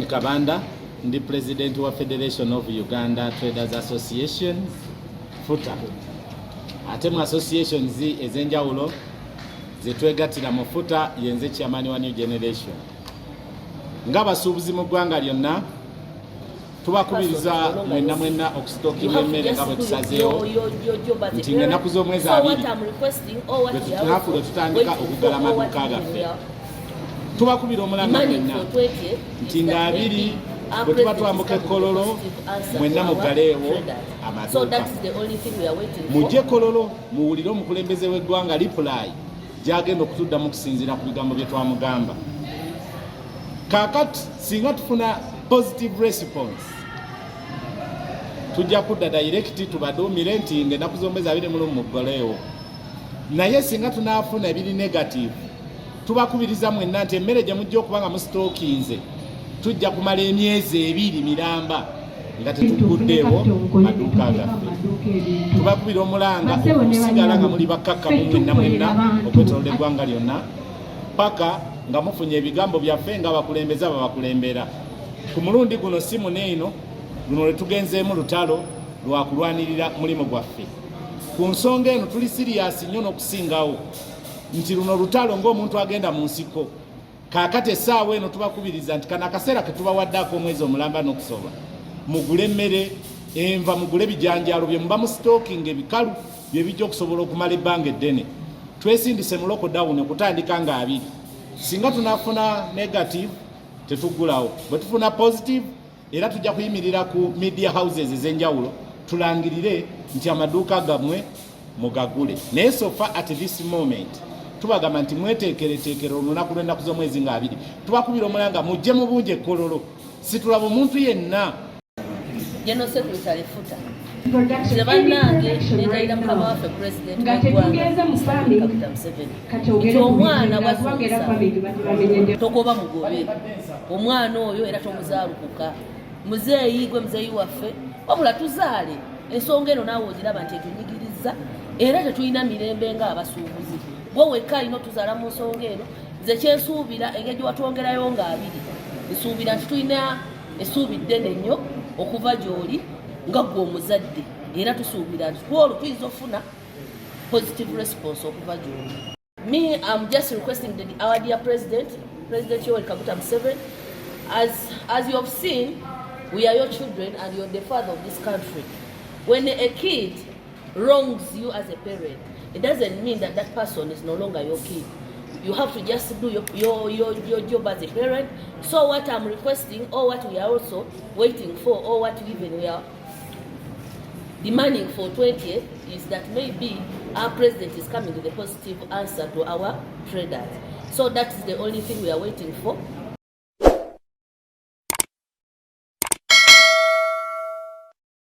Kabanda, ndi president wa Federation of Uganda Traders Association, FUTA. Ate mu associations ez'enjawulo zetwegattira mu FUTA, yenze chairman wa New Generation. Ng'abasuubuzi mu ggwanga lyonna, tubakubiriza mwenna mwenna okusitookinga emmere nga bwe tusazeewo nti ng'ennaku z'omwezi 20 lwe lwe tutandika okuggala amaduuka gaffe. Tubakubira omulanga mwenna nti nga 20 bwe tuba twambuka e Kololo, mwenna muggaleewo amaduuka, mujje Kololo muwulire omukulembeze w'eggwanga reply gyagenda okutuddamu okusinziira ku bigambo bye twamugamba. Kaakati singa tufuna positive response, tujja kudda direct tubaduumire nti ng'ennaku z'omwezi 21 muggoleewo. Naye singa tunaafuna ebiri negative, tubakubiriza mwenna nti emmere gye mujja okuba nga musitookinze, tujja kumala emyezi 2 miramba nga tetugguddeewo maduuka gaffe. Tubakubira omulanga okusigala nga muli bakkakkamu mwenna mwenna okwetoloola eggwanga lyonna paka nga mufunye ebigambo byaffe nga abakulembeze ababakulembera. Ku mulundi guno si muneeno, luno lwe tugenzeemu lutalo lwakulwanirira mulimu gwaffe. Ku nsonga eno tuli serious nnyo n'okusingawo nti luno lutalo ng'omuntu agenda mu nsiko. Kaakati essaawa eno tubakubiriza nti kano akaseera ketubawadde ak'omwezi omulamba n'okusoba, mugule emmere, enva, mugule ebijanjaalo bye muba mu stocking ebikalu bye bijja okusobola okumala ebbanga eddene. Twesindise mu lockdown okutandika nga 20. Singa tunafuna negative, tetuggulawo. Bwe tufuna positive, era tujja kuyimirira ku media houses ez'enjawulo tulangirire nti amaduuka gammwe mugagule. Naye so far, at this moment, tubagamba nti mweteekereteekere olunaku lw'ennaku z'omwezi nga 20. Tubakubira omulanga mujje mu bungi e Kololo, situlaba omuntu yenna. General Secretary FUTA. Nze bannange negayira mukama waffe President w'eggwanga Kaguta Museveni nti omwana bwazza togoba mugobe omwana oyo era tomuzaalukuka. Muzeeyi gwe muzeeyi waffe, wabula tuzaale ensonga eno naawe ogiraba nti etunyigiriza era tetulina mirembe ng'abasuubuzi. Gwe wekka alina otuzaala mu nsonga eno. Nze kyensuubira, engeri gye watwongerayo nga 20, nsuubira nti tulina essuubi ddene nnyo okuva gy'oli nga ggwe omuzadde, era tusuubira nti kwolwo tuyinza okufuna positive response okuva gy'oli. Me, I'm just requesting our dear president, President Yoweri Kaguta Museveni, as you have seen, we are your children and you're the father of this country. When a kid wrongs you as a parent, it doesn't mean that that person is no longer your kid. You have to just do your job as a parent. So what I'm requesting, or what we are also waiting for, or what even we are demanding for 20th, is that maybe our president is coming with a positive answer to our traders. So that is the only thing we are waiting for.